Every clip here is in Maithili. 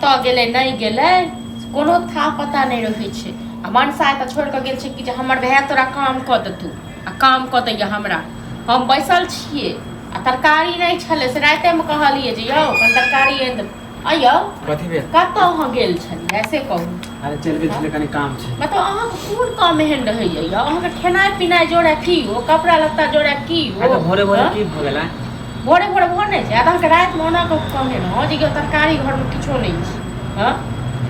कतऽ गेलै नहि गेलै कोनो था पता नहि रहै छै। आ मनसा एतऽ छोड़ि कऽ गेल छै कि जे हमर भाय तोरा काम कऽ देतौ, आ काम कऽ दैया हमरा। हम बैसल छियै आ तरकारी नहि छलै, से रातिमे कहलियै जे यौ कनि तरकारी आनि दे। अयौ, कथी भेल? कतऽ अहाँ गेल छलियै से कहू। अरे, चलि गेल छलै, कनि काम छै। मतलब अहाँके कोन काम एहन रहैया यौ? अहाँके खेनाइ पिनाइ जोड़े की हो, कपड़ा लत्ता जोड़े की हो? आइ तऽ भोरे भोरे हँ? की भऽ गेलै? भोरे भोरे भोर नहि छै। आ तऽ अहाँके रातिमे ओना कऽ कहने रहौं जे यौ तरकारी घरमे किछो नहि छै। हँ,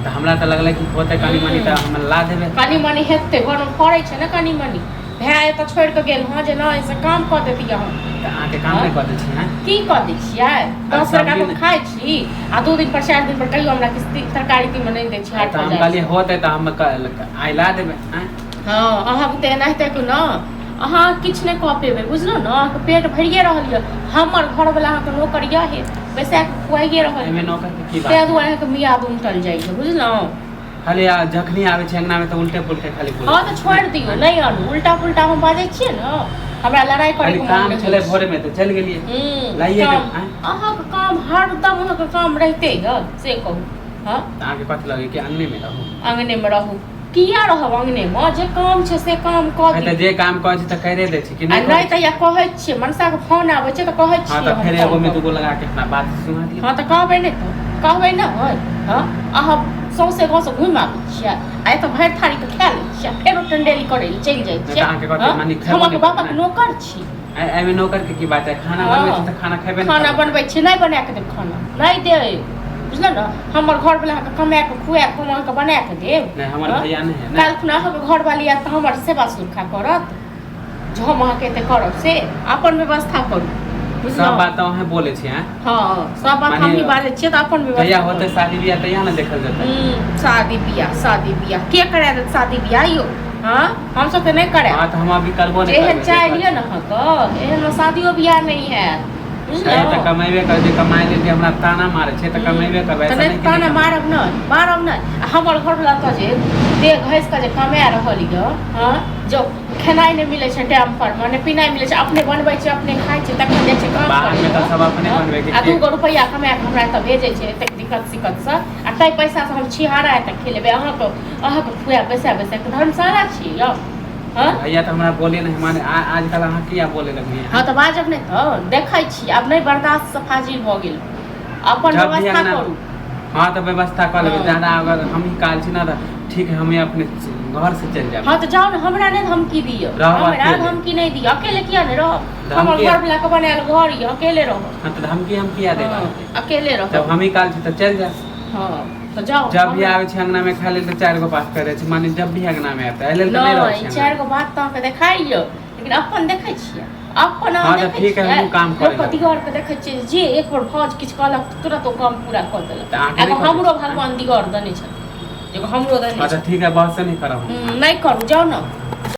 तऽ हमरा तऽ लगलै कि होतै कनि मनि तऽ हम ला देबै। कनि मनि हेतै? घरमे फड़ै छै ने कनि मनि। भाय एतऽ छोड़ि कऽ गेल हँ जे नहि से काम कऽ देती हम। तऽ अहाँके काम नहि कऽ दै छी? हँ, की कऽ दै छियै? 10 टका सब्जी हम खाइ छी आ 2 दिन पर, 4 दिन पर कहियो हमरा किछु तरकारी तीमन नहि दै छी। हाट तऽ पर हम जाइ कहलियै छी। होतै तऽ हम आइ ला देबै आँय। हँ, अहाँ बुते एनाहिते के ने अहाँ किछु नहि कऽ पेबै, बुझलहुँ ने? अहाँके पेट भरिए रहल यऽ। हमर घरवला अहाँके नौकर यऽ हे, बैसा कऽ खुआइए रहल एहिमे यऽ। नौकर के की ताहि बात? दुआरे अहाँके मियाद उमटल जाइए, बुझलहुँ? खाली आ जखनी आबै छै अंगना मे तऽ उल्टे पुल्टे खाली बोलै। हँ, तऽ छोड़ि दियौ, नहि आनू। उल्टा पुल्टा हम बाजै छियै ने, हमरा लड़ाइ खाली करैके मोन काम रहै छलै छै। भोरे मे तऽ चलि गेलियै। लाइए काम देब, आँय? अहाँके काम हरदम अहाँके काम रहिते यऽ, से कहू। हँ। तऽ अहाँके कथी लगै कि अंगने मे रहू? अङ्गनेमे रहू? किया रहब अङ्गनेमे? जे काम छै से काम कऽ आइ तऽ दियौ। जे काम करै छी तऽ करिए दै छी कि आ नहि नहि करै तऽ छी? या कहै छियै, मनसाके फोन आबै छै तऽ कहै हँ छियै तऽ हम फेर फोन एगो मे कऽ। दूगो लगा के अपना बात सुना दियौ। हँ, तऽ कहबै नहि तऽ कहबै ने। हँ, अहाँ सौंसे गाँवसँ घुमि आबै छियै आ एतऽ भरि थारीके खा लै छियै, फेरो टंडेली करै लए चलि जाइ नहि छियै। तऽ अहाँके कथी हँ? माने हम खेबो अहाँके नहि बापाके करबै? नौकर छी? एहिमे नौकर के की बात है? खाना बनबै छी तऽ खाना खेबे ने खाना करबै। बनबै छी, नहि बना कऽ देब खाना, नहि देब, बुझलहुँ ने? हमर घरवला अहाँके कमा कऽ खुआ कऽ हम अहाँके बना कऽ देब? नहि, हमर हँ? भैया नहि है ने। काल्हि खुना अहाँके घरवाली आयत तऽ हमर सेवा सुरखा करत जे हम अहाँके एते करब, से अपन व्यवस्था करू, सब बुझलहुँ? बात तऽ अहें बोलै छी, आँय? हँ, सब बात माने हमही बाजै छियै तऽ अपन जहिया व्यवस्था होतै करू। शादी बियाह तहिया ने देखल जेतै। शादी बियाह, शादी बियाह के करा देत शादी बियाह यौ? हँ, हमसब तऽ नहि करायब। हँ, तऽ हम अभी करबो नहि जेहन करबै, चालि देखल। यऽ ने अहाँके, एहन शादियो बियाह नहि हैत, छै तऽ बुझलहुँ? कमेबे करै छै, कमाइ लेल हमरा ताना मारै छै तऽ कमेबे करबै। तऽ ऐसा नहि नहि कि ताना नहि कमेबै। मारब नहि, मारब नहि। आ हमर घरवला तऽ जे देह घसि कऽ जे कमा रहल यऽ, हँ, जो खेनाइ नहि मिलै छै टाइम पर मे, नहि पिनाइ मिलै छै, अपने बनबै छै, अपने खाइ छै, तखन जाइ छै काम बाहरमे करै तऽ लए। सब अपने हँ, बनबै के आ के 2 गो रुपैआ कमा कऽ हमरा एतऽ भेजै छै एतेक दिक्कत सिक्कतसँ, आ ताहि पैसासँ हम छिहारा एतऽ खेलेबै अहाँके, अहाँके खुआएब बैसा बैसा कऽ। धर्मशाला छियै यौ? हँ। भैया तऽ हमरा बोले नहि माने आजकल अहाँ किया बोले लगलियै? हँ, तऽ बाजब नहि तऽ? देखै छी, आब नहि बर्दाश्तसँ फाजिल भऽ गेल। अपन जब भी व्यवस्था अंगना करू। हँ, तऽ व्यवस्था कऽ लेबै। हँ। ज्यादा अगर हम ही काल छी ने तऽ ठीक है, हमे अपने घर से चलि जायब। हँ, तऽ जाउ ने, हमरा नहि धमकी दिअ। रहब हमरा अकेले। धमकी नहि दिअ। अकेले किया नहि रहब? हमर धमकी घर वाला के बनायल घर यऽ, अकेले रहब। हँ, तऽ धमकी हम किया देब हँ, अहाँके? अकेले जब रहब। हम ही काल छी तऽ चलि जायब। हँ, तऽ जाउ। जब भी हमरा आबै छी अंगना मे खाय लेल तऽ चारि गो बात करै छी, माने जब भी अंगना मे आबै एहि लेल तऽ नहि रहै नहि छी चारि अंगना। गो बात तऽ अहाँके देखाइ यऽ, लेकिन अपन देखै छियै? अपन अहाँ हँ, तऽ देखै ठीक है, छियै? हमहूँ काम करै लोकके लगबै। दिअरके देखै छियै जे एक बेर भाउज किछु कहलक तऽ तुरंत ओ काम पूरा कऽ देलक। तऽ अहाँके एगो नहि करै हमरो छी? भगवान दिअर देने छथिन, एगो हमरो देने अच्छा छथिन। ठीक है, बहस नहि करब हम। नहि करू, जाउ ने।